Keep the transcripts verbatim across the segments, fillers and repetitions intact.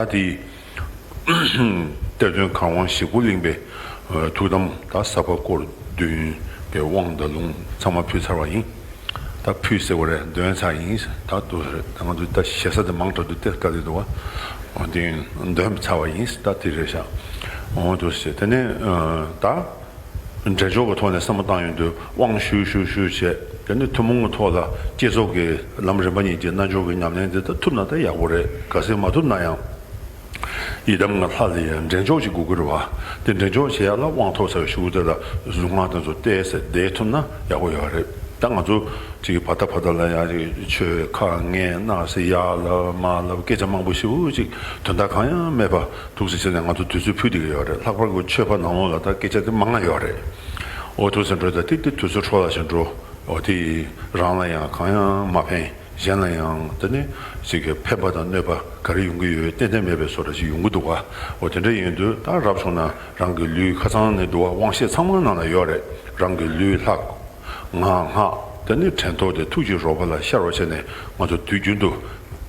ད་དེ་གཏེར་སྟོན་གར་དབང་ཞིག་པོ་གླིང་པའི་ཐུགས་དམ་ད་ཟབ་པ་སྐོར་བདུན་པའི་དབང་དང་ལུང་ཚང་མ་ཕུལ་ཚར་བ་ཡིན། ད་ཕུལ་ཟེར་བ་རེད། འདོན་ཚར་ཡིན། ད་དུ་རེད། ད་ང་ཚོ་ད་ཞེ་ས་དེ་མང་དྲགས་འདུག་སྟེ་དཀའ་ལས་འདུག་བ། འོ་དེ་འདོན་ཚར་བ་ཡིན། ད་དེ་རེད་ཤག་འོ་དུ་ཟེར། དེ་ནས་ད། འབྲས་ལྗོངས་ཀྱི་ཐོག་ནས་བསམ་བློ་བཏང་ཡོང་དུས་དབང་ཞུ་ཞུ་ཞུ་བྱས། དེ་ནས་ཐུན་མོང་གི་ཐོག་ལ་བསྐྱེད་རྫོགས་ཀྱི་ལམ་རིམ་པ་གཉིས་ཀྱི་རྣལ་འབྱོར་གྱི་ཉམས་ལེན་དེ་ད་ཐུབ་ན་ད་ཡག་པོ་རེད། གལ་སྲིད་མ་ཐུབ་ན་ཡང་། ཡི་དམ་ལྔ་ལྷ་ལ་ཡང་འདྲེན་འཇོག་ཅིག་དགོས་ཀྱི་རེད་བ། དེ་འདྲེན་འཇོག་བྱེད་ཡག་ལ་དབང་ཐོབ་ཚར་བའི་གཞུག་གུ་དེ་ལ་ལུས་ངག་དེ་ཚོ་གཏད་ཟེར་བསྡད་ཐུབ་ན་ཡག་པོ་ཡོད་རེད། ད་ང་ཚོ་ཅིག་བར་ད་བར་ད་ལ་ཡང་ཅིག་ཆོས་ཁ་ངན་སྣ་ཟེར་ཡག་ལབ་མ་ལབ་སྐད་ཆ་མང་པོ་ཞེ་པོ་ཅིག་དོན་དག་གང་ཡང་མེད་པ། ཐུགས་རྗེ་ཆེ་ནས་ང་ཚོ་དུས་ཚོད་ཕུལ་བསྡད་ཀྱི་ཡོད་རེད། ལྷག་པར་དུ་ཆོས་པ་ནང་ལོགས་ལ་ད་སྐད་ཆ་དེ་མང་ང་ཡོད་རེད། འོ་ཐུགས་སེམས་འགྲོ་ད་ཏིག་ཏིག་དུས་ཚོད་འཕྲོ་བརླག་བྱེད་འགྲོ། འོ་དེ་རང་ལ་ཡང་གང་ཡང་མ་ཕན། གཞན་ལ་ཡང་དེ་ནི་ཅིག་གི་ཕན་པ་དང་གནོད་པ་ག་རེ་ཡོང་གི་ཡོད་ཏན་ཏན་མེད་པའི་བཟོ་འདྲ་ཞིག་ཡོང་གི་འདུག་ག་འོ་དེ་འདྲ་ཡིན་དུས་ད་རབ་བྱུང་ན་རང་གི་ལུས་ཁ་ཚང་ནས་འདུག་ག་དབང་ཤེད་ཚང་མ་ནང་ལ་ཡོད་རེད། རང་གི་ལུས་ལྷ། ངག་སྔགས་དེ་ནི་དྲན་རྟོག་དེ་ཐུགས་ཀྱི་རོལ་པ་ལ་ཤར་བ་བྱས་ནས་ང་ཚོ་དུས་རྒྱུན་དུ།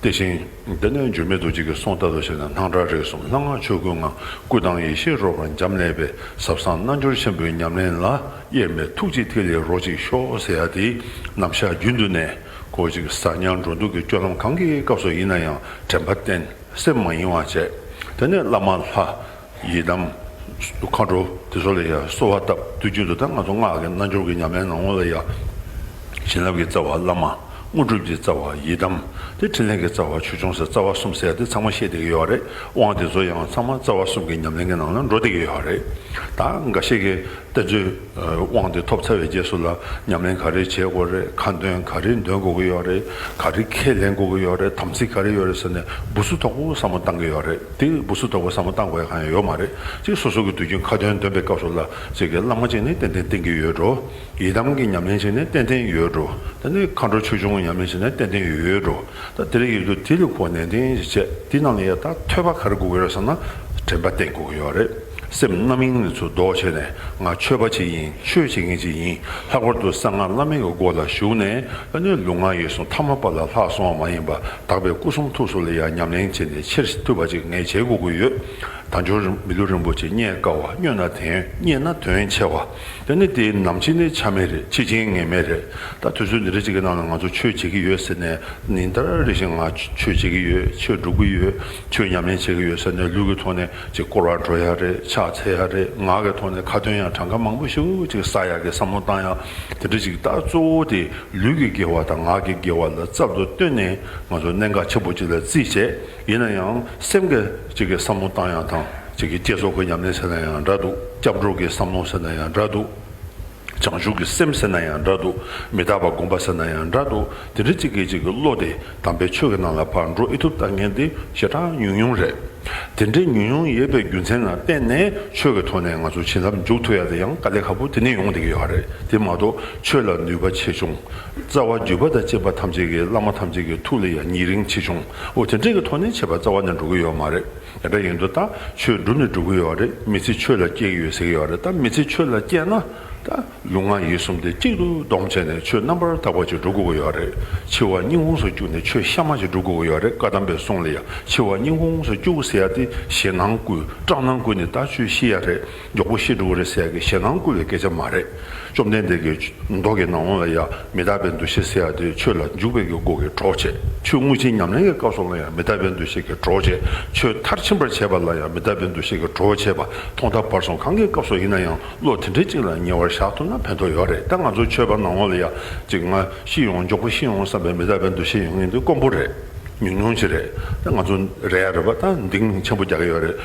དེ་བཞིན་དེ་ནས་འགྱུར་མེད་རྡོ་རྗེ་གི་གསུང་ལྟར་དུ་བྱས་ནས་སྣང་གྲགས་རིག་གསུམ་ལྷ་སྔགས་ཆོས་སྐུའི་ངང་སྐུ་དང་ཡེ་ཤེས་རོལ་པར་འབྱམས་ཀླས་པའི་ཟབ་གསང་རྣལ་འབྱོར་ཆེན་པོའི་ཉམས་ལེན་ལ་དབྱེར་མེད་ཐུགས་རྗེ་ཐིག་ལེ་རོ་གཅིག་ཤོག་ཟེར་ཡ་དེ་ནམ་ཞག་རྒྱུན་དུ་ནས་ཁོ་ཅིག་ཟ་ཉལ་འགྲོ་འདུག་གི་སྤྱོད་ལམ་གང་གི་སྐབས་སུ་ཡིན་ན་ཡང་དྲན་པ་བརྟན་སེམས་མ་གཡེང་བ་བྱས། དེ་ནས་བླ་མ་ལྷ། ཡི་དམ། མཁའ་འགྲོ་དེ་ཚོ་ལ་ཡང་གསོལ་བ་བཏབ། དུས་རྒྱུན་དུ་ད་ང་ཚོ་སྔགས་ཀྱི་རྣལ་འབྱོར་གྱི་ཉམས་ལེན་ནང་ལོགས་ལ་ཡང་། བྱིན་རླབས་ཀྱི་རྩ་བ་བླ་མ། དངོས་གྲུབ་ཀྱི་རྩ་བ་ཡི་དམ། དེ་ཕྲིན་ལས་ཀྱི་རྩ་བ་ཆོས་སྐྱོང་ཟེར་རྩ་བ་གསུམ་ཟེར་དེ་ཚང་མ་བཤད་བསྡད་ཀྱི་ཡོད་རེད། དབང་དེ་ཚོ་ཡང་ཚང་མ་རྩ་བ་གསུམ་གྱི་ཉམས་ལེན་གྱི་ནང་ལ་འགྲོ་བསྡད་ཀྱི་ཡོད་རེད། ད་འགའ་ཤས་ཀྱིས་བསྟན་བཅོས་དབང་དེ་ཐོབ་ཚར་བའི་རྗེས་སུ་ལ་ཉམས་ལེན་ག་རེ་བྱེད་དགོས་རེད། ཁ་འདོན་ག་རེ་འདོན་དགོས་ཀྱི་ཡོད་རེད། ག་རེ་ཁས་ལེན་དགོས་ཀྱི་ཡོད་རེད། དམ་ཚིག་ག་རེ་ཡོད་རེད་ཟེར་ནས་སྦུ་སུ་དོག་པོ་བསམ་བློ་བཏང་གི་ཡོད་རེད། དེ་སྦུ་སུ་དོག་པོ་བསམ་བློ་བཏང་དགོས་ཡ་གང་ཡང་ཡོད་མ་རེད། གཅིག་སོ་སོ་གི་དུས་རྒྱུན་ཁ་འདོན་འདོན་པའི་སྐབས་སུ་ལ་གཅིག་གི་བླ་མ་གཅིག་ནི་ཏན་ཏན་བསྟེན་གྱི་ཡོད་འགྲོ། ཡི་དམ་གྱི་ཉམས་ལེན་བྱས་ནས་ཏན་ཏན་ཡོད་འགྲོ། དེ་ནས་མཁའ་འགྲོ་ཆོས་སྐྱོང་གི་ཉམས་ལེན་བྱས་ནས་ཏན་ཏན་ཡོད་འགྲོ། ད་དེ་རིགས་ཡོད་དུས་དེ་ལ་གོ་ནན་ཏན་ཞིག་བྱས། དེ་ནང་ལ་ཡ་ད་ཐོས་པ་ག་རེ་དགོས་ཀྱི་རེད་ཟེར་ན། དྲན་པ་བསྟེན་དགོས་ཀྱི་ཡོད་རེད། སེམས་རྣམ་གཡེང་ནས་ཚུར་ལྡོག་བྱས་ནས་ང་ཆོས་པ་ཅིག་ཡིན། ཆོས་བྱེད་མཁན་ཅིག་ཡིན། ལྷག་པར་དུ་གསང་སྔགས་བླ་མེད་ཀྱི་སྒོ་ལ་ཞུགས་ནས་ཨ་ནི་ལུས་ངག་ཡིད་གསུམ་ཐ་མལ་པ་ལ་ལྷག་སོང་བ་མ་ཡིན་པ་དག་པའི་སྐུ་གསུང་ཐུགས་སུ་ལ་ཡ་ཉམས་ལེན་བྱས་ནས་ཆེར་ཐུབ་པ་ཅིག་ངས་བྱེད་དགོས་ཀྱི་ཡོད། དལ་འབྱོར་མི་ལུས་རིན་པོ་ཆེ་རྙེད་དཀའ་བ། རྙེད་ན་དོན་རྙེད་ན་དོན་ཆེ་བ། དེ་ནི་དེའི་ནམ་འཆི་ནི་ཆ་མེད་རེད། འཆི་རྐྱེན་ངེས་མེད་རེད། ད་དུས་ཚོད་འདི་འདྲ་ཅིག་གི་ནང་ལ་ང་ཚོ་ཆོས་བྱེད་ཀྱི་ཡོད་ཟེར་ནས་ཉིན་ལྟར་རེ་བཞིན་ང་ཆོས་བྱེད་ཀྱི་ཡོད། ཆོས་སྒྲུབ་ཀྱི་ཡོད། ཆོས་ཉམས་ལེན་བྱེད་ཀྱི་ཡོད་ཟེར་ནས་ལུས་ཀྱི་ཐོག་ནས་ཅིག་སྐོར་བ་འགྲོ་ཡ་རེད། ཕྱག་འཚལ་ཡ་རེད། ངག་གི་ཐོག་ནས་ཁ་འདོན་ཡང་གྲངས་ཀ་མང་པོ་ཞིག་ཅིག་བསགས་ཡ་གི་བསམ་བློ་བཏང་ཡ་དེ་འདྲ་ཅིག་ད་གཙོ་བོ་དེ་ལུས་ཀྱི་དགེ་བ་དང་ངག་གི་དགེ་བ་ལ་རྩལ་དུ་བཏོན་ནས་ང་ཚོ་གནད་འགག་ཆེན་པོ་ཅིག་ལ་བརྩིས་བྱས། ཡིན་ན་ཡང་སེམས་ཀྱི་ཅིག་གི་བསམ་བློ་བཏང་ཡ་དང་ཅིག་གི་བསྐྱེད་རྫོགས་ཀྱི་ཉམས་ལེན་ཟེར་ན་ཡང་འདྲ་འདུག་སྐྱབས་འགྲོ་གི་བསམ་བློ་ཟེར་ན་ཡང་འདྲ་འདུག་བྱང་ཆུབ་ཀྱི་སེམས་ཟེར་ན་ཡང་འདྲ་འདུག་མི་རྟག་པ་སྒོམ་པ་ཟེར་ན་ཡང་འདྲ་འདུག་དེ་འདྲ་ཅིག་གི་ཅིག་གི་བློ་དེ་དམ་པའི་ཆོས་ཀྱི་ནང་ལ་ཕར་འགྲོ་ཨེ་ཐུབ་ལྟ་མཁན་དེ་ཞེ་དྲག་ཉུང་ཉུང་རེད། དེ་འདྲའི་ཉུང་ཉུང་ཡོད་པའི་རྒྱུ་མཚན་ལ་བརྟེན་ནས་ཆོས་ཀྱི་ཐོག་ནས་ང་ཚོ་བྱིན་རླབས་འཇུག་ཐུབ་ཡ་དེ་ཡང་དཀའ་ལས་ཁག་པོ་དེ་ནས་ཡོང་བསྡད་ཀྱི་ཡོད་རེད། དེ་མ་གཏོགས་ཆོས་ལ་ནུས་པ་ཆེ་ཆུང་། རྩ་བ་བརྒྱུད་པ་དང་བཅས་པ་ཐམས་ཅད་ཀྱི་བླ་མ་ཐམས་ཅད་ཀྱི་ཐུགས་ལ་ཡང་ཉེ་རིང་ཆེ་ཆུང་འོ་དེ་འདྲའི་གི་ཐོག་ནས་བྱས་པ་རྩ་བ་ནས་འགྲོ་གི་ཡོད་མ་རེད། དེ་འདྲ་ཡིན་དུས་ད་ཆོས་སྒྲུབ་ནས་འགྲོ་གི་ཡོད་རེད། མི་ཚེ་ཆོས་ལ་སྐྱེལ་གི་ཡོད་ཟེར་གི་ཡོད་རེད། ད་མི་ཚེ་ཆོས་ལ་སྐྱེལ་ན་ད་ལུས་ངག་ཡིད་གསུམ་དེ་གཅིག་ཏུ་བསྡོམས་བྱས་ནས་ཆོས་རྣམ་པར་དག་པ་ཅིག་སྒྲུབ་དགོས་ཀྱི་ཡོད་རེད། འཆི་བ་སྙིང་ཁོངས་སུ་བཅུག་ནས་ཆོས་གཤའ་མ་ཅིག་སྒྲུབ་དགོས་ཀྱི་ཡོད་རེད། བཀའ་གདམས་པའི་གསུང་ལ་ཡང་འཆི་བ་སྙིང་ཁོངས་སུ་བཅུག་ཟེར་ཡ་དེ་ཞེད་སྣང་བསྐུལ་སྐྲག་སྣང་བསྐུལ་ནས་ད་ཆོས་ཤི་ཡ་རེད། མགྱོགས་པོ་ཤི་འགྲོ་གི་རེད་ཟེར་ཡ་གི་ཞེད་སྣང་བསྐུལ་བའི་སྐད་ཆ་མ་རེད། བཅོམ་ལྡན་འདས་ཀྱི་མདོ་གི་ནང་ལ་ཡང་མི་རྟག་པའི་འདུ་ཤེས་ཟེར་ཡ་དེ་ཆོས་ལ་འཇུག་པའི་གི་སྒོ་གི་གྲོགས་བྱེད། ཆོས་དངོས་གཞིའི་ཉམས་ལེན་གྱི་སྐབས་སུ་ལ་ཡང་མི་རྟག་པའི་འདུ་ཤེས་ཀྱི་གྲོགས་བྱེད། ཆོས་མཐར་ཕྱིན་པར་བྱེད་པ་ལ་ཡང་མི་རྟག་པའི་འདུ་ཤེས་ཀྱི་གྲོགས་བྱེད་པ། ཐོག་མཐའ་བར་གསུམ་གང་གི་སྐབས་སུ་ཡིན་ན་ཡང་བློ་དེ་འདྲའི་གཅིག་ལ་ཉེ་བར་བཞག་ཐུབ་ན་ཕན་ཐོགས་ཡོད་རེད། ད་ང་ཚོ་ཆོས་པ་ནང་ལོགས་ལ་ཡང་གཅིག་ང་ཤི་ཡོང་མགྱོགས་པོ་ཤི་ཡོང་བསམ་པའི་མི་རྟག་པའི་འདུ་ཤེས་ཡོང་མཁན་དེ་དཀོན་པོ་རེད། ཉུང་ཉུང་ཅིག་རེད། ད་ང་ཚོ་རེད་ཡ་རེད་པ། ད་འདེང་ཆེན་པོ་རྒྱག་གི་ཡོད་རེད།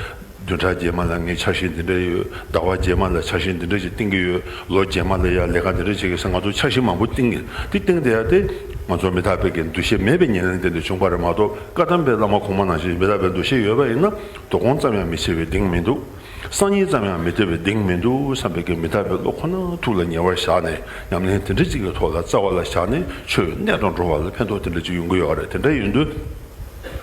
བདུན་ཕྲག་རྗེས་མ་ལ་ངས་འཆར་གཞི་འདི་འདྲ་ཡོད། ཟླ་བ་རྗེས་མ་ལ་འཆར་གཞི་འདི་འདྲ་ཞིག་བཏིང་གི་ཡོད། ལོ་རྗེས་མ་ལ་ཡ་ལས་ཀ་འདི་འདྲ་བྱེད་ཀྱི་ཟེར་ང་ཚོ་འཆར་གཞི་མང་པོ་བཏིང་གི། དེ་བཏིང་བསྡད་ཡ་དེ་ང་ཚོ་མི་རྟག་པའི་གི་འདུ་ཤེས་མེད་པའི་ཉེར་ལེན་དེ་འདྲ་བྱུང་བ་རེད་མ་གཏོགས། བཀའ་གདམས་པའི་བླ་མ་གོང་མ་ནང་བཞིན་མི་རྟག་པའི་འདུ་ཤེས་ཡོད་པ་ཡིན་ན་དོ་དགོང་ཙམ་ཡང་མི་བྱེད་པའི་གདེང་མི་འདུག་སང་ཉིན་ཙམ་ཡང་མི་སྡོད་པའི་གདེང་མི་འདུག་བསམ་པའི་གི་མི་རྟག་པའི་བློ་ཁོ་ན་ཐུགས་ལ་ཉེ་བར་བཞག་ནས་ཉམས་ལེན་དེ་འདྲ་ཅིག་གི་ཐོག་ལ་རྩ་བ་ལ་བཞག་ནས་ཆོས་གནད་དུ་འགྲོ་བ་ལ་ཕན་ཐོགས་དེ་འདྲ་ཅིག་ཡོང་གི་ཡོད་རེད། དེ་འདྲ་ཡིན་དུས་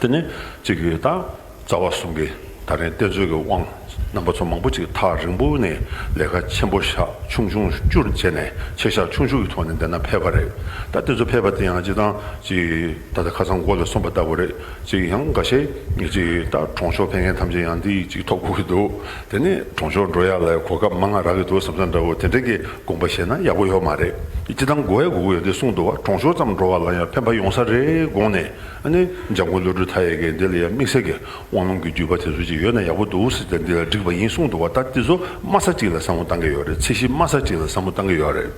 དེ་ནི་ཅིག་གི་ད། རྩ་བ་གསུམ་གྱི་ ད་རིང་གཏེར་མཛོད་ཀྱི་དབང་རྣམ་པ་ཚོ་མང་པོ་ཅིག་ཐག་རིང་པོ་ནས་ལས་ཀ་ཆེན་པོ་བཞག་ཆུང་ཆུང་བཅུར་བྱས་ནས་ཆེ་བཞག་ཆུང་ཆུང་གི་ཐོག་ནས་འདི་ན་ཕེབས་པ་རེད། ད་དེ་ཚོ་ཕེབས་པ་དེ་ཡང་སྤྱིར་བཏང་ཅིག་ད་ལྟ་ཁ་སང་འགོ་ལ་གསུངས་པ་ལྟ་བུ་རེད། ཅིག་ཡང་འགའ་ཤས་ཅིག་ད་གྲོང་ཆོག་ཕེབས་མཁན་ཐམས་ཅད་ཡང་འདི་ཅིག་ཐོབ་དགོས་ཀྱི་འདུག་དེ་ནས་གྲོང་ཆོག་འགྲོ་ཡ་ལ་གོ་སྐབས་མང་ང་རག་གི་འདུག་བསམ་ས་འདྲ་བོ་དེ་འདྲ་གི་དགོངས་པ་བཞེས་ན་ཡག་པོ་ཡོད་མ་རེད། སྤྱིར་བཏང་དགོས་ཡ་དགོས་ཀྱི་ཡོད་དེ་གསུངས་འདུག་བ། གྲོང་ཆོག་ཙམ་འགྲོ་བ་ལ་ཡང་ཕན་པ་ཡོང་ས་རེད་དགོངས་ནས། ཨ་ནི་འཇམ་མགོན་བློ་གྲོས་མཐའ་ཡས་ཀྱིས་འདི་ལ་ཡང་དམིགས་བསལ་གྱི་དབང་ལུང་གི་བརྒྱུད་པ་དེ་ཚོ་ཅིག་ཡོད་ན་ཡག་པོ་འདུག་ཟེར་ཏེ་འདི་ལ་བསྒྲིགས་པ་ཡིན་གསུངས་འདུག་བ། ད་དེ་ཚོ་དམའ་ས་གཅིག་ལ་བསམ་བློ་བཏང་གི་ཡོད་རེད། ཚད་གཞི་དམའ་ས་གཅིག་ལ་བསམ་བློ་བཏང་གི་ཡོད་རེད།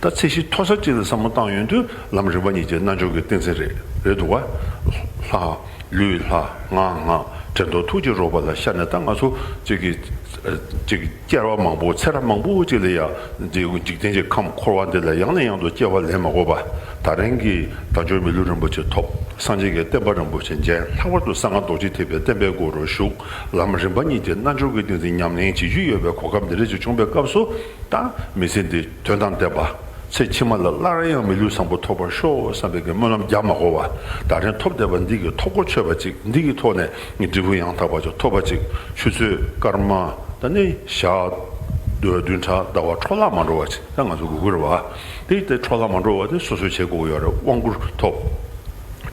ད་ཚད་གཞི་མཐོ་ས་གཅིག་ལ་བསམ་བློ་བཏང་ཡོང་དུས་ལམ་རིམ་པ་གཉིས་ཀྱི་རྣལ་འབྱོར་གྱི་ཏིང་འཛིན་རེད། རེད་འདུག་བ། ལྷ། ལུས་ལྷ། ངག་སྔགས། དྲན་རྟོག་ཐུགས་ཀྱི་རོལ་པ་ལ་ཤར་ནས། ད་ང་ཚོ་གཅིག་གི་གཅིག་སྐྱེ་བ་མང་པོ་ཚེ་རབས་མང་པོ་ཅིག་ལ་ཡང་འདི་འཇིག་རྟེན་གྱི་ཁམས་འཁོར་བ་འདི་ལ་ཡང་ནས་ཡང་དུ་སྐྱེ་བ་ལེན་མ་དགོས་པ། ད་རིང་གི་དལ་འབྱོར་མི་ལུས་རིན་པོ་ཆེ་ཐོབ། སངས་རྒྱས་ཀྱི་བསྟན་པ་རིན་པོ་ཆེ་མཇལ། ལྷག་པར་དུ་གསང་སྔགས་རྡོ་རྗེ་ཐེག་པའི་བསྟན་པའི་སྒོ་རུ་ཞུགས། ལམ་རིམ་པ་གཉིས་ཀྱི་རྣལ་འབྱོར་གྱི་ཏིང་འཛིན་ཉམས་ལེན་བྱེད་རྒྱུ་ཡོད་པའི་གོ་སྐབས་འདི་འདྲ་ཅིག་བྱུང་བའི་སྐབས་སུ། ད་མི་ཚེ་འདི་དོན་དང་ལྡན་པ། ཚེ་ཕྱི་མ་ལ་སླར་ཡང་མི་ལུས་བཟང་པོ་ཐོབ་པར་ཤོག་བསམ་པའི་གི་སྨོན་ལམ་རྒྱག་མ་དགོས་པ། ད་རིང་ཐོབ་བསྡད་པ་འདི་གི་ཐོབ་གོ་ཆོད་པ་ཅིག་འདི་གི་ཐོག་ནས་ངས་འབྲས་བུ་ཡང་དག་པ་ཅིག་ཐོབ་པ་ཅིག་ཆུ་ཚོད་སྐར་མ་ད་ནི་ཞག་བདུན་ཕྲག་ཟླ་བ་འཕྲོ་བརླག་མ་འགྲོ་བ་ཅིག་ད་ང་ཚོ་དགོས་ཀྱི་རེད་བ། དེ་དེ་འཕྲོ་བརླག་མ་འགྲོ་བ་དེ་སོ་སོས་བྱེད་དགོས་ཀྱི་ཡོད་རེད། དབང་བསྐུར་ཐོབ།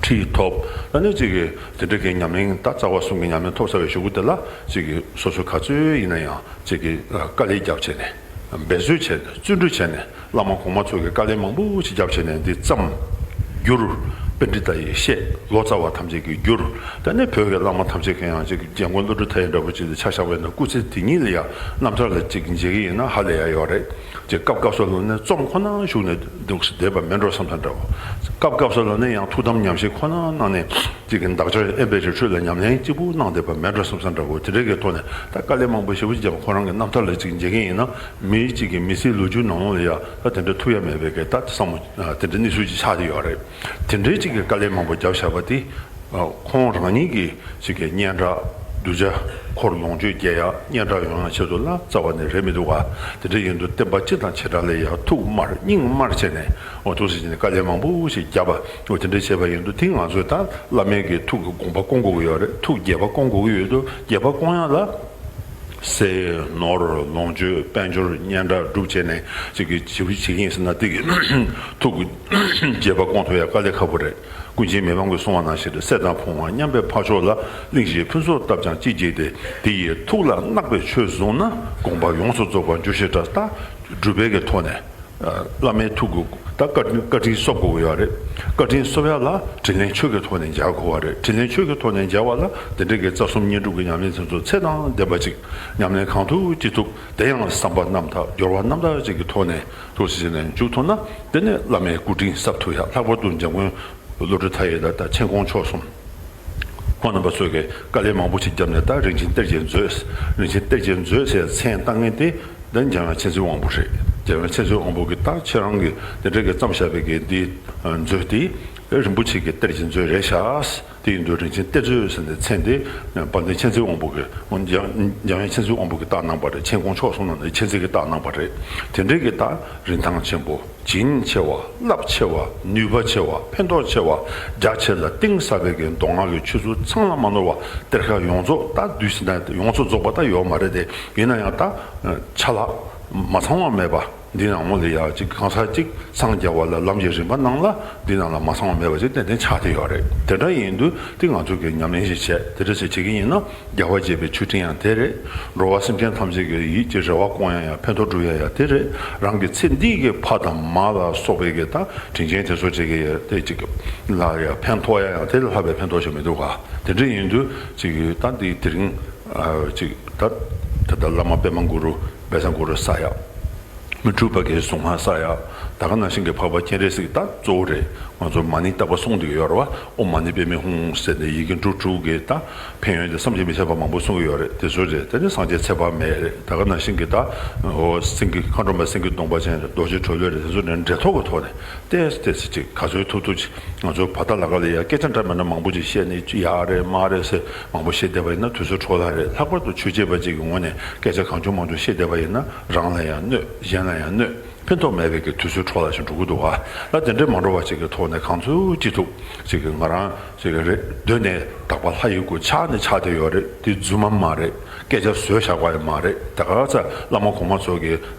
ཁྲིད་ཐོབ། ད་ནི་ཅིག་གི་དེ་འདྲ་གི་ཉམས་ལེན་ད་རྩ་བ་གསུམ་གྱི་ཉམས་ལེན་ཐོབ་ཚར་བའི་གཞུག་གུ་དེ་ལ་ཅིག་གི་སོ་སོ་ག་ཚོད་ཡིན་ན་ཡང་། ཅིག་གིས་དཀའ་ལས་རྒྱབ་བྱས་ནས། འབད་རྩོལ་བྱས་ནས། བརྩོན་འགྲུས་བྱས་ནས། བླ་མ་གོང་མ་ཚོ་གིས་དཀའ་ལས་མང་པོ་ཞིག་རྒྱབ་བྱས་ནས་འདི་བརྩམས། བསྒྱུར། པཎྜི་ཏ་ཡིས་བཤད། ལོ་ཙཱ་བ་ཐམས་ཅད་ཀྱིས་བསྒྱུར། ད་ནི་བོད་ཀྱི་བླ་མ་ཐམས་ཅད་ཀྱིས་ཡང་ཅིག་འཇམ་མགོན་བློ་གྲོས་མཐའ་ཡས་འདྲ་པོ་ཅིག་ལ་ཆ་བཞག་པ་ཡིན་ན། སྐུ་ཚེ་དེ་ཉིད་ལ་ཡང་རྣམ་ཐར་ལ་ཅིག་མཇལ་གྱི་ཡིན་ན་ཧ་ལས་ཡ་ཡོད་རེད། ཅིག་སྐབས་སྐབས་སུ་ལ་ནི་རྩོམ་ཁོ་ན་བཞུགས་ནས་འདུག་བསྡད་པ་མེད་འགྲོ་བསམ་ས་འདྲ་བོ། སྐབས་སྐབས་སུ་ལ་ནི་ཡང་ཐུགས་དམ་ཉམས་བཞེས་ཁོ་ན་གནང་ནས། གཅིག་གི་འདག་སྦྱར་དབེན་པའི་རི་ཁྲོད་ལ་ཉམས་ལེན་གཅིག་པུ་གནང་བསྡད་པ་མེད་འགྲོ་བསམ་ས་འདྲ་བོ། དེ་འདྲའི་གི་ཐོག་ནས་ད་དཀའ་ལས་མང་པོ་ཞེ་པོ་ཅིག་བརྒྱབ། ཁོ་རང་གི་རྣམ་ཐར་ལ་གཅིག་མཇལ་མཁན་ཡིན་ན། མི་གཅིག་གི་མི་ཚེའི་ལོ་རྒྱུས་ནང་ལོགས་ལ་ཡ་ད་དེ་འདྲ་ཐུག་ཡ་མེད་པའི་གི་ད་བསམ་བློ་དེ་འདྲའི་གནས་ཚུལ་ཅིག་ཆགས་བསྡད་ཡོད་རེད། དེ་འདྲའི་གཅིག་གི་དཀའ་ལས་མང་པོ་བརྒྱབ་བཞག་པ་དེ། ཁོང་རང་ཉིད་ཀྱི་གཅིག་གི་སྙན་གྲགས་གདུལ་བྱ་འཁོར་ལོངས་སྤྱོད་རྒྱས་ཡ། སྙན་གྲགས་ཡོང་ཡ་ཆེད་དུ་ལ་རྩ་བ་ནས་རེད་མི་འདུག་ག་དེ་འདྲ་ཡིན་དུས་བསྟན་པ་སྤྱི་དང་བྱེ་བྲག་ལ་ཡ་ཐུགས་དམར་སྙིང་དམར་བྱས་ནས། འོ་ཐུགས་སྲས་ཀྱི་ནས་དཀའ་ལས་མང་པོ་ཞིག་བརྒྱབ་པ། འོ་དེ་འདྲ་བྱས་པ་ཡིན་དུས་དེ་ང་ཚོས་ད་བླ་མའི་གི་ཐུགས་ཀྱི་དགོངས་པ་སྐོང་དགོས་ཀྱི་ཡོད་རེད། ཐུགས་དགྱེས་པ་སྐོང་དགོས་ཀྱི་ཡོད་དུས། དགྱེས་པ་སྐོང་ཡ་ལ། ཟས་ནོར་ལོངས་སྤྱོད་དཔལ་འབྱོར་སྙན་གྲགས་སྒྲུབ་བྱས་ནས་ཅིག་གི་ཞེ་པོ་བྱེད་ཀྱི་ཡིན་ཟེར་ན། དེ་གི་ཐུགས་ཀྱི་དགྱེས་པ་སྐོང་ཐུབ་ཡ་དཀའ་ལས་ཁག་པོ་རེད། ཀུན་མཁྱེན་མི་ཕམ་གྱིས་གསུངས་པ་ནང་བཞིན་རེད། སད་དང་ཕོངས་པ་མཉམ་པའི་འཕགས་མཆོག་ལ། གླིང་བཞིའི་ཕུན་ཚོགས་བཏབ་ཀྱང་ཅི་བགྱིས་ཏེ། དེ་ཡི་ཐུགས་ལ་བརྣག་པའི་ཆོས་བཟུང་ན། དགོངས་པ་ཡོངས་སུ་རྫོགས་པར་འགྱུར་ཞེས་གྲགས། ད་སྒྲུབ་པའི་གི་ཐོག་ནས། བླ་མའི་ཐུགས་ཀྱི་ད་བཀའ་བཀའ་དྲིན་གསོབ་དགོས་ཀྱི་ཡོད་རེད། བཀའ་དྲིན་གསོབ་ཡ་ལ་དྲིན་ལན་ཆོས་ཀྱི་ཐོག་ནས་འཇལ་དགོས་པ་རེད། དྲིན་ལན་ཆོས་ཀྱི་ཐོག་ནས་འཇལ་བ་ལ་དེ་འདྲའི་གི་རྩ་གསུམ་བསྙེན་སྒྲུབ་ཀྱི་ཉམས་ལེན་དེ་ཚོ་ཚད་དང་ལྡན་པ་ཅིག་ཉམས་ལེན་གང་ཐུབ་ཅི་ཐུབ། དེ་ཡང་བསམ་པ་རྣམ་དག་སྦྱོར་བ་རྣམ་དག་ཅིག་གི་ཐོག་ནས་ཐུགས་སྲས་ནས་འཇུག་ཐུབ་ན། དེ་ནས་བླ་མའི་སྐུ་དྲིན་གསབ་ཐུབ་ཡ། ལྷག་པར་དུ་འཇམ་མགོན་བློ་གྲོས་མཐའ་ཡས་དང་ད་མཁྱེན་ཀོང་མཆོག་གསུམ། ཁོང་རྣམ་པ་ཚོས་ཀྱི་དཀའ་ལས་མང་པོ་ཞིག་བརྒྱབ་ནས། ད་རིན་ཆེན་གཏེར་གྱི་མཛོད། རིན་ཆེན་གཏེར་གྱི་མཛོད་ཟེར་མཚན་བཏགས་མཁན་དེ་ད་འཇམ་དབྱངས་མཁྱེན་བརྩེ་དབང་པོ་རེད། འཇམ་དབྱངས་མཁྱེན་བརྩེ་དབང་པོ་གིས་ད་ཁྱེད་རང་གིས་དེ་འདྲ་གི་བརྩམས་བཞག་པའི་གི་འདི་མཛོད་དེ་རིན་པོ་ཆེ་གི་གཏེར་གྱི་མཛོད་རེད་ཤག་དེ་ཡིན་དུས་རིན་ཆེན་གཏེར་མཛོད་ཟེར་ནས་མཚན་དེ་དཔལ་ལྡན་མཁྱེན་བརྩེ་དབང་པོ་གིས། འཇམ་འཇམ་དབྱངས་མཁྱེན་བརྩེ་དབང་པོ་གིས་བཏགས་གནང་བ་རེད། མཁྱེན་ཀོང་མཆོག་གསུམ་ནང་ནས་མཁྱེན་བརྩེ་གིས་བཏགས་གནང་བ་རེད། དེ་འདྲའི་གི་ད་རིན་ཐང་ཆེན་པོ། བྱིན་ཆེ་བ། རླབས་ཆེ་བ། ནུས་པ་ཆེ་བ། ཕན་ཐོགས་ཆེ་བ། རྒྱ་ཆེ་ལ་གཏིང་ཟབ་པའི་གི་མདོ་སྔགས་ཀྱི་ཆོས་ཚུལ་ཚང་ལ་མ་ནོར་བ། གཏེར་ཁ་ཡོངས་རྫོགས་ད་བསྡུས་ཟིན་ན་ཡོངས་སུ་རྫོགས་པ་ད་ཡོད་མ་རེད་དེ། ཡིན་ན་ཡང་ད་ཆ་ལག་མ་ཚང་བ་མེད་པ། འདི་ནང་མོ་ལ་ཡ་གཅིག་གང་ཟག་གཅིག་འཚང་རྒྱ་བ་ལ་ལམ་གྱི་རིམ་པ་ནང་ལ་འདི་ནང་ལ་མ་ཚང་བ་མེད་པ་ཅིག་ཏན་ཏན་ཆགས་བསྡད་ཡོད་རེད། དེ་འདྲ་ཡིན་དུས་དེ་ང་ཚོ་གི་ཉམས་ལེན་ཞིག་བྱས། དེ་འདྲ་ཞིག་བྱེད་ཀྱི་ཡིན་ན། རྒྱལ་བ་དགྱེས་པའི་མཆོད་སྤྲིན་ཡང་དེ་རེད། འགྲོ་བ་སེམས་ཅན་ཐམས་ཅད་ཀྱི་ཡིད་ཀྱི་རེ་བ་སྐོང་ཡ་ཡང་ཕན་ཐོགས་སྒྲུབ་ཡ་ཡང་དེ་རེད། རང་གི་ཚེ་འདི་གི་ཕ་དང་མ་ལ་སོགས་པའི་གི་ད་དྲིན་ཅན་དེ་ཚོ་བྱེད་ཀྱི་ཡ་དེ་གཅིག་ལ་ཡ་ཕན་ཐོགས་ཡ་ཡང་དེ་ལས་ལྷག་པའི་ཕན་ཐོགས་ཞིག་མི་འདུག་ག་དེ་འདྲ་ཡིན་དུས་གཅིག་ད་འདི་དེ་རིང་གཅིག་ད་ད་ལྟ་བླ་མ་པདྨ་གུ་རུ་བཛྲ་གུ་རུ་ས་ཡ། མི་འཁྲུགས་པ་གི་གཟུངས་སྔགས་ས་ཡ། ད་ག་ནང་བཞིན་གྱི་འཕགས་པ་སྤྱན་རས་གཟིགས་ད་གཙོ་བོ་རེད། ང་ཚོ་མ་ཎི་བཏབ་པ་གསུངས་བསྡད་ཡོད་རེད་བ། ཨོཾ་མ་ཎི་པདྨེ་ཧཱུྃ་ཟེར་ནས་ཡི་གེ་འབྲུ་དྲུག་གི་ད་ཕན་ཡོན་དེ་བསམ་གྱིས་མི་ཁྱབ་པ་མང་པོ་གསུང་གི་ཡོད་རེད། དེ་ཚོ་རེད། དེ་ནི་སངས་རྒྱས་ཚེ་དཔག་མེད་རེད། ད་ག་ནང་བཞིན་གྱི་ད་ཨོ་སེང་གེ་མཁའ་འགྲོ་མ་སེང་གེ་གདོང་པ་ཅན་རེད། རྡོ་རྗེ་གྲོ་ལོད་རེད། དེ་ཚོ་ནས་འབྲེལ་ཐོགས་ཀྱི་ཐོག་ནས་ཏོག་ཙམ་ཏོག་ཙམ་ཅིག་ག་ཚོད་ཐུབ་ཐུབ་ཅིག་ང་ཚོ་བར་ཐག་ལ་ཁ་ལ་ཡ་སྐད་ཆ་འདྲ་མི་འདྲ་མང་པོ་ཅིག་བཤད་ནས་ཡག་རེད་མ་རེད་ཟེར་མང་པོ་བཤད་བསྡད་པ་ཡིན་ན་དུས་ཚོད་འཕྲོ་བརླག་རེད། ལྷག་པར་དུ་ཆོས་བྱེད་པ་ཅིག་གི་ངོས་ནས་སྐད་ཆ་གང་བྱུང་མང་བྱུང་བཤད་བསྡད་པ་ཡིན་ན་རང་ལ་ཡང་གནོད། གཞན་ལ་ཡང་གནོད། ཕན་ཐོགས་མེད་པའི་གི་དུས་ཚོད་འཕྲོ་བརླག་ཞིག་འགྲོ་གི་འདུག་བ། ད་དེ་འདྲའི་མ་འགྲོ་བ་ཅིག་གི་ཐོག་ནས་གང་ཐུབ་ཅི་ཐུབ་ཅིག་གི་ང་རང་ཅིག་གི་རེ་འདོད་ནས་ དག་པ་ལྷ་ཡི་སྐུ་ཆགས་ནས་ཆགས་བསྡད་ཡོད་རེད། དེ་རྫུན་མ་མ་རེད། སྐད་ཆ་བཟོས་བཞག་པ་ཡང་མ་རེད། དེ་ག་ཚ་བླ་མ་གོང་མ་ཚོ་གི་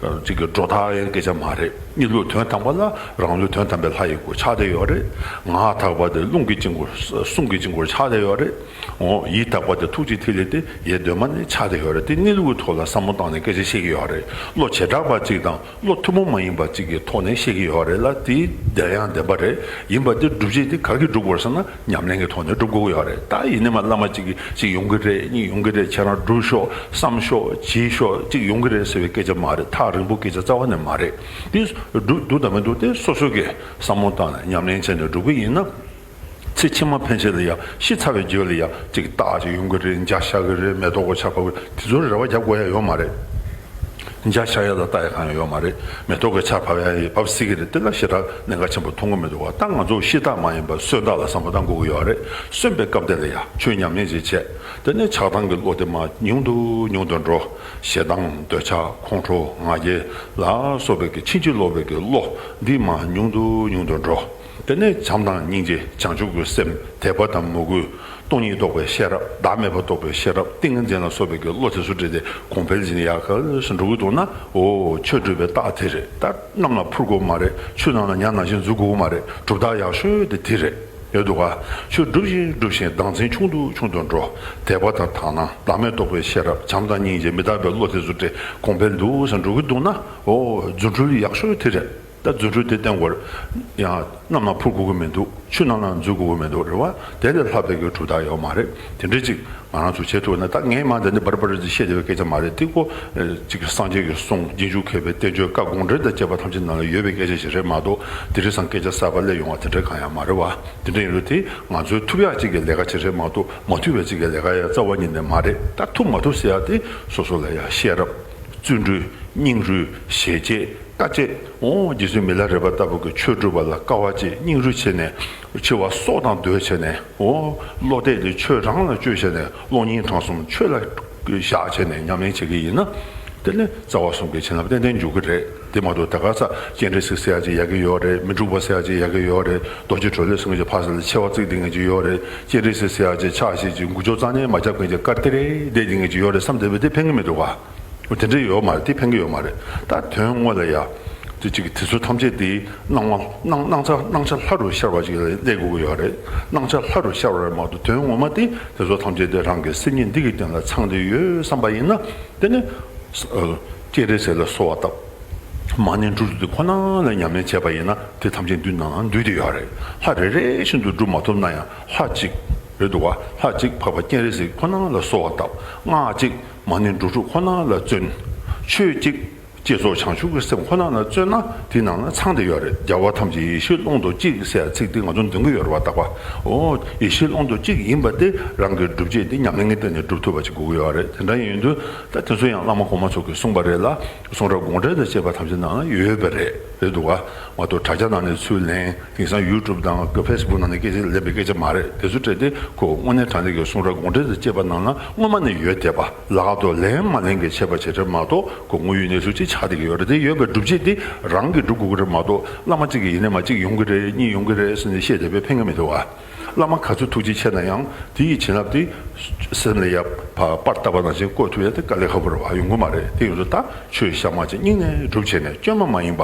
ཅིག་གི་སྒྲོ་བཏགས་ཡང་སྐད་ཆ་མ་རེད། གཉིས་ལུགས་དོན་དམ་པ་ལ་རང་ལུགས་དོན་དམ་པའི་ལྷ་ཡི་སྐུ་ཆགས་བསྡད་ཡོད་རེད། ངག་དག་པ་དེ་རླུང་གི་དཀྱིལ་འཁོར་གསུང་གི་དཀྱིལ་འཁོར་ཆགས་བསྡད་ཡོད་རེད། འོ་ཡིད་དག་པ་དེ་ཐུགས་ཀྱི་ཐིག་ལེ་དེ་ཡེ་གདོད་མ་ནས་ཆགས་བསྡད་ཡོད་རེད། དེ་གཉིས་ལུགས་ཀྱི་ཐོག་ལ་བསམ་བློ་བཏང་ནས་སྐད་ཆ་བཤད་ཀྱི་ཡོད་རེད། བློ་བྱེ་བྲག་པ་གཅིག་དང་། བློ་ཐུན་མོང་མ་ཡིན་པ་གཅིག་གི་ཐོག་ནས་བཤད་ཀྱི་ཡོད་རེད་ལ། དེའི་བདེན་ཡང་བདེན་པ་རེད། ཡིན་པ་དེ་སྒྲུབ་བྱེད་དེ་ག་གིས་སྒྲུབ་དགོས་རེད་ཟེར་ན་ཉམས་ལེན་གྱི་ཐོག་ནས་སྒྲུབ་དགོས་ཡོད་རེད། ད་ཡིན་ནའི་མ་བླ་མ་གཅིག་གིས་གཅིག་ཡོང་གི་རེད། གཉིས་ཡོང་གི་རེད། ཁྱེད་རང་སྒྲུབ་ཤོག་བསམ་ཤོག་བྱེད་ཤོག་གཅིག་ཡོང་གི་རེད་ཟེར་བའི་སྐད་ཆ་མ་རེད། ཐག་རིང་པོ་སྐད་ཆ་རྩ་བ་ནས་མ་རེད། དེ་སྒྲུབ་འདུག་དང་མི་འདུག་དེ་སོ་སོ་གིས་བསམ་བློ་བཏང་ནས་ཉམས་ལེན་བྱས་ནས་སྒྲུབ་གི་ཡིན་ན། ཚེ་ཕྱི་མ་ཕན་ཆད་ལ་ཡ་ཤི་ཚར་བའི་རྗེས་ལ་ཡ་གཅིག་རྟགས་ཅིག་ཡོང་གི་རེད། འཇའ་ཤར་གི་རེད། མེ་ཏོག་གི་ཆར་བབས་གི་རེད། དེ་ཚོར་རེ་བ་རྒྱབ་དགོས་ཡ་ཡོད་མ་རེད། འཇའ་ཤར་ཡ་ལ་ལྟ་ཡ་གང་ཡང་ཡོད་མ་རེད། མེ་ཏོག་གི་ཆར་བབས་ཡ་ཡི་བབས་སྲིད་ཀྱི་རེད། དེ་ལ་ཞེ་དྲག་གནད་འགག་ཆེན་པོ་མཐོང་གི་མི་འདུག་བ། ད་ང་ཚོ་ཤི་རྟགས་མ་ཡིན་པར་གསོན་རྟགས་ལ་བསམ་བློ་བཏང་དགོས་ཀྱི་ཡོད་རེད། གསོན་པའི་སྐབས་དེ་ལ་ཡ་ཆོས་ཉམས་ལེན་ཅིག་བྱས། དེ་ནས་ཆགས་སྡང་གི་བློ་དེ་མར་ཉུང་དུ་ཉུང་དུ་འགྲོ། ཞེ་སྡང་འདོད་ཆགས་ཁོང་ཁྲོ་ང་རྒྱལ་ལ་སོགས་པའི་གི་ཕྱིན་ཅི་ལོག་པའི་གི་བློ་འདི་མར་ཉུང་དུ་ཉུང་དུ་འགྲོ། དེ་ནས་བྱམས་དང་སྙིང་རྗེ་བྱང་ཆུབ་ཀྱི་སེམས་དད་པ་དང་མོས་གུས་སྟོང་ཉིད་རྟོགས་པའི་ཤེས་རབ་བདག་མེད་པ་རྟོགས་པའི་ཤེས་རབ་ཏིང་ངེ་འཛིན་ལ་སོགས་པའི་གི་བློ་དེ་ཚོ་བསྒྲིལ་ཏེ་གོང་འཕེལ་ཕྱིན་ཡག་ག་ལ་སུ་འགྲོ་གི་འདུག་ན། འོ་ཆོས་སྒྲུབ་པའི་རྟགས་དེ་རེད། ད་གནམ་ལ་འཕུར་དགོས་མ་རེད། ཆུ་ནང་ལ་ཉ་ནང་བཞིན་འཛུལ་དགོས་མ་རེད། གྲུབ་རྟགས་ཡག་ཤོས་དེ་དེ་རེད། ཡོད་འདུག་ག་ཆོས་སྒྲུབ་བཞིན་སྒྲུབ་བཞིན་བདག་འཛིན་ཆུང་དུ་ཆུང་དུ་འགྲོ། དད་པ་དང་དག་སྣང་བདག་མེད་རྟོགས་པའི་ཤེས་རབ་བྱམས་དང་སྙིང་རྗེ་མི་རྟག་པའི་བློ་དེ་ཚོ་དེ་གོང་འཕེལ་འདུག་ཟེར་འགྲོ་གི་འདུག་ན། འོ་རྫུ་འཕྲུལ་ཡག་ཤོས་དེ་རེད། ད་རྫུ་འཕྲུལ་དེ་བསྟན་དགོས་རེད། ཡང་གནམ་ལ་འཕུར་དགོས་ཀྱི་མི་འདུག་ཆུ་ནང་ལ་འཛུལ་དགོས་ཀྱི་མི་འདུག་རེད་བ། དེ་ལས་ལྷག་པའི་གི་གྲུབ་རྟགས་ཡོད་མ་རེད། དེ་འདྲ་ཅིག་ང་རང་ཚོ་བྱེད་ཐུབ་ན། ད་ངས་མ་འདི་ནི་བར་བར་ཅིག་བཤད་བསྡད་པའི་སྐད་ཆ་མ་རེད། དེ་ཁོ་ཅིག་གི་སངས་རྒྱས་ཀྱི་གསུང་རྗེས་འཇུག་མཁས་པའི་བསྟན་བཅོས་བཀའ་དགོངས་འགྲེལ་དང་བཅས་པ་ཐམས་ཅད་ནང་ལ་ཡོད་པའི་སྐད་ཆ་ཞིག་རེད་མ་གཏོགས། དེ་རིང་སང་སྐད་ཆ་གསར་པ་སླེབས་ཡོང་བ་དེ་འདྲ་གང་ཡང་མ་རེད་བ། དེ་འདྲ་ཡིན་དུས་དེ་ང་ཚོའི་ཐུབ་ཡག་ཅིག་གི་ལས་ཀ་ཅིག་རེད་མ་གཏོགས། མ་ཐུབ་པའི་ཅིག་གི་ལས་ཀ་ཡང་རྩ་བ་ཉིད་ནས་མ་རེད། ད་ཐུབ་མ་ཐུབ་ཟེར་ཡག་དེ་སོ་སོ་ལ་ཡང་ཤེས་རབ། བརྩོན་འགྲུས། སྙིང་རུས། ཞེ་བཅད། དཀའ་སྤྱད། འོ་རྗེ་བཙུན་མི་ལ་རས་པ་ལྟ་བུ་གི་ཆོས་སྒྲུབ་པ་ལ་དཀའ་བ་སྤྱད། སྙིང་རུས་བྱས་ནས་འཆི་བ་སྲོག་དང་བསྡོས་བྱས་ནས། འོ་བློ་གཏད་དེ་ཆོས་རང་ལ་བཅོལ་བྱས་ནས། གློག་བརྙན་གྲངས་གསུམ་ཆོས་ལ་བཞག་བྱས་ནས་ཉམས་ལེན་བྱེད་ཀྱི་ཡིན་ན། དེ་ནི་རྩ་བ་གསུམ་གྱི་བྱིན་རླབས་ཏན་ཏན་འཇུག་གི་རེད། དེ་མ་གཏོགས་ད་ག་ས་སྤྱན་རས་གཟིགས་ཟེར་ཡག་ཅིག་ཡག་གི་ཡོད་རེད། མི་འཁྲུགས་པ་ཟེར་ཡག་ཅིག་ཡག་གི་ཡོད་རེད། རྡོ་རྗེ་གྲོ་ལོད་ཟེར་མཁན་ཅིག་ཕ་ས་ལ་མཆེ་བ་གཙིགས་བསྡད་མཁན་ཅིག་ཡོད་རེད། སྤྱན་རས་གཟིགས་ཟེར་ཡག་ཅིག་ཕྱག་བཞེས་ཅིག་འགུལ་སྐྱོད་རྩ་ནས་མ་རྒྱབ་མཁན་ཅིག་དཀར་ཏི་རེ་བསྡད་མཁན་ཅིག་ཡོད་རེད་བསམ་བསྡད་པ་དེ་ཕན་གི་མི་འདུག་ག་འོ་དེ་འདྲ་ཡོད་མ་རེད། དེ་ཕན་གི་ཡོད་མ་རེད། ད་དོན་དངོས་ལ་ཡ། དེ་གཅིག་གི་དེ་ཚོ་ཐམས་ཅད་དེ་སྣང་བ་སྣང་སྣང་ཆ་སྣང་ཆ་ལྷ་རུ་ཤར་བ་ཅིག་ལ་སླེབས་དགོས་ཀྱི་ཡོད་རེད། སྣང་ཆ་ལྷ་རུ་ཤར་བ་རེད་མ་གཏོགས། དོན་ངོ་མ་དེ་དེ་ཚོ་ཐམས་ཅད་དེ་རང་གི་སེམས་ཉིད་འདི་གི་སྟེང་ལ་ཚང་བསྡད་ཡོད་བསམ་པ་ཡིན་ན། དེ་ནི་སྤྱན་རས་གཟིགས་ལ་གསོལ་བ་བཏབ། མ་ཎི་འབྲུ་དྲུག་དེ་ཁོ་ན་ལ་ཉམས་ལེན་བྱས་པ་ཡིན་ན། དེ་ཐམས་ཅད་འདུས་ནང་ལ་འདུས་བསྡད་ཡོད་རེད། ལྷ་རེ་རེ་བཞིན་དུ་སྒྲུབ་མ་ཐུབ་ན་ཡང་ལྷ་གཅིག་རེད་འདུག་ག་ལྷ་གཅིག་འཕགས་པ་སྤྱན་རས་གཟིགས་ཁོ་ན་ལ་གསོལ་བ་བཏབ། སྔགས་གཅིག་མ་ཎི་འབྲུ་དྲུག་ཁོ་ན་ལ་བརྩོན། ཆོས་གཅིག་བསྐྱེད་རྫོགས་བྱང་ཆུབ་ཀྱི་སེམས་ཁོ་ན་ལ་བརྩོན་ན། དེའི་ནང་ན་ཚང་བསྡད་ཡོད་རེད། རྒྱལ་བ་ཐམས་ཅད་ཡེ་ཤེས་ཀློང་དུ་གཅིག་ཟེར་ཚིག་དེ་ང་ཚོ་འདོན་གྱི་ཡོད་རེད་བ། རྟག་པ། འོ་ཡེ་ཤེས་ཀློང་དུ་གཅིག་ཡིན་པ་དེ་རང་གི་སྒྲུབ་བྱེད་དེ་ཉམས་ལེན་གྱི་སྟེང་ནས་སྒྲུབ་ཐུབ་པ་ཅིག་དགོས་ཀྱི་ཡོད་རེད། དེ་འདྲ་ཡིན་དུས་ད་དེ་ཚོ་ཡང་བླ་མ་གོང་མ་ཚོ་གིས་གསུངས་པ་རེད་ལ། གསུང་རབ་དགོངས་འགྲེལ་དང་བཅས་པ་ཐམས་ཅད་ནང་ན་ཡོད་པ་རེད། རེད་འདུག་ག་མ་གཏོགས་དྲ་རྒྱ་ནང་ནས་ཚུར་ལེན། དེང་སང་ཡུ་ཊུབ་དང་ཕེ་སི་བུག་ནང་ནས་སྐད་ཆ་ལེན་པའི་སྐད་ཆ་མ་རེད། དེ་ཚོ་སྤྲད་དེ་ཁོ་དངོས་གནས་དྲང་གནས་ཀྱི་གསུང་རབ་དགོངས་འགྲེལ་དང་བཅས་པ་ནང་ན་སྔོན་མ་ནས་ཡོད་བསྡད་པ། ལག་ཏུ་ལེན་མ་ལེན་གྱི་ཁྱད་པར་ཅིག་རེད་མ་གཏོགས། ཁོ་དངོས་ཡོད་གནས་ཚུལ་ཅིག་ཆགས་བསྡད་ཀྱི་ཡོད་རེད། དེ་ཡོད་པའི་སྒྲུབ་བྱེད་དེ་རང་གིས་སྒྲུབ་དགོས་ཀྱི་རེད་མ་གཏོགས། བླ་མ་གཅིག་གིས་ཡིན་ནའི་མ་གཅིག་ཡོང་གི་རེད། གཉིས་ཡོང་གི་རེད་ཟེར་ནས་བཤད་བསྡད་པས་ཕན་གྱི་མི་འདུག་ག་བླ་མ་ག་ཚོད་ཐུགས་རྗེ་ཆེ་ན་ཡང་། དེ་ཡི་བྱིན་རླབས་དེ་སེམས་ལ་ཡར་ཕར་པར་བཏབ་པ་ནང་བཞིན་བཀོད་ཐུབ་ཡ་དེ་དཀའ་ལས་ཁག་པོ་རེད་བ། ཡོང་གི་མ་རེད། དེ་ཡོད་དུས་ད་ཆོས་གཤའ་མ་ཅིག་སྙིང་ནས་སྒྲུབ་བྱས་ནས། བཅོས་མ་མ་ཡིན་པ།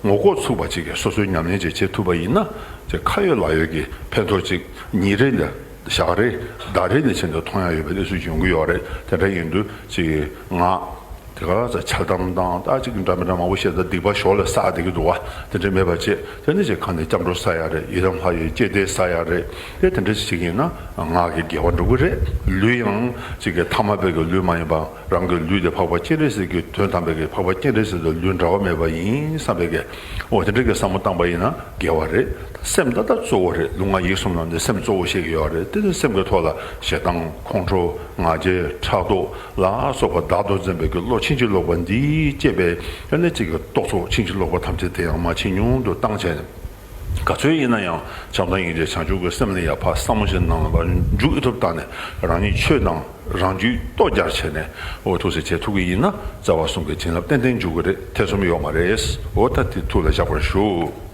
ངོ་ལྐོག་ཚུགས་པ་ཅིག་གིས་སོ་སོའི་ཉམས་ལེན་ཅིག་བྱེད་ཐུབ་པ་ཡིན་ན། ཅིག་ཁ་ཡོད་ལག་ཡོད་ཀྱི་ཕན་ཐོགས་ཅིག་ཉིན་རེ་ལ། ཞག་རེ་ཟླ་རེ་ནས་བྱས་ནས་མཐོང་ཡ་ཡོད་པའི་གནས་ཚུལ་ཡོང་གི་ཡོད་རེད། དེ་འདྲ་ཡིན་དུས་ཅིག་ངག་དེ་ག་ཚ་འཆལ་གཏམ་དང་ད་ཅིག་འདྲ་མི་འདྲ་མང་པོ་བཤད། ད་སྡིག་པ་ཞོར་ལ་བསགས་བསྡད་ཀྱི་འདུག་བ། དེ་འདྲ་མེད་པ་བྱེད། དེ་ནས་ཅིག་གང་ནས་སྐྱབས་འགྲོ་བསགས་ཡ་རེད། ཡི་དམ་ལྷ་ཡི་བཅས་ཏེ་བསགས་ཡ་རེད། དེ་དེ་འདྲ་ཞིག་ཡིན་ན་ངག་གི་དགེ་བ་འགྲུབ་ཀྱི་རེད། ལུས་ཡང་ཅིག་གི་ཐ་མལ་པའི་གི་ལུས་མ་ཡིན་པ། རང་གི་ལུས་དེ་འཕགས་པ་སྤྱན་རས་གཟིགས་ཀྱི་དོན་དམ་པའི་གི་འཕགས་པ་སྤྱན་རས་གཟིགས་དང་ལུས་འབྲལ་བ་མེད་པ་ཡིན་བསམ་པའི་གི། འོ་དེ་འདྲ་གི་བསམ་བློ་བཏང་པ་ཡིན་ན་དགེ་བ་རེད། སེམས་ད་ལྟ་གཙོ་བོ་རེད། ལུས་ངག་ཡིད་གསུམ་ལ་ནི་སེམས་གཙོ་བོ་བཤད་ཀྱི་ཡོད་རེད། དེ་ནི་སེམས་ཀྱི་ཐོག་ལ་ཞེ་སྡང་ཁོང་ཁྲོ་ང་རྒྱལ་ཕྲག་དོག་ལ་སོགས་པ་བདག་ཏུ་འཛིན་པའི་གི་བློ་ཕྱིན་ཅི་ལོག་པ་འདིས་བསྐྱེད་པའི་ཡང་ན་གཅིག་གི་རྟོག་ཚོགས་ཕྱིན་ཅི་ལོག་པ་ཐམས་ཅད་དེ་ཡང་མར་ཇེ་ཉུང་དུ་བཏང་བྱས་ནས། ག་ཚོད་ཡིན་ན་ཡང་བྱམས་དང་སྙིང་རྗེ་བྱང་ཆུབ་ཀྱི་སེམས་ལ་ཡར་ཕར་བསམ་བློ་ཞིག་ནང་ལ་མར་འཇུག་ཨེ་ཐུབ་བཏང་ནས། རང་ཉིད་ཆོས་དང་རང་རྒྱུད་ལྟོ་སྦྱར་བྱས་ནས། འོ་ཐུགས་སྲས་བྱེད་ཐུབ་ཀྱི་ཡིན་ན་རྩ་བ་གསུམ་གྱི་བྱིན་རླབས་ཏན་ཏན་འཇུག་གི་རེད། ཐེ་ཚོམ་ཡོད་མ་རེད། འོ་ད་དེ་ཐུགས་ལ་བཞག་པར་ཞུ།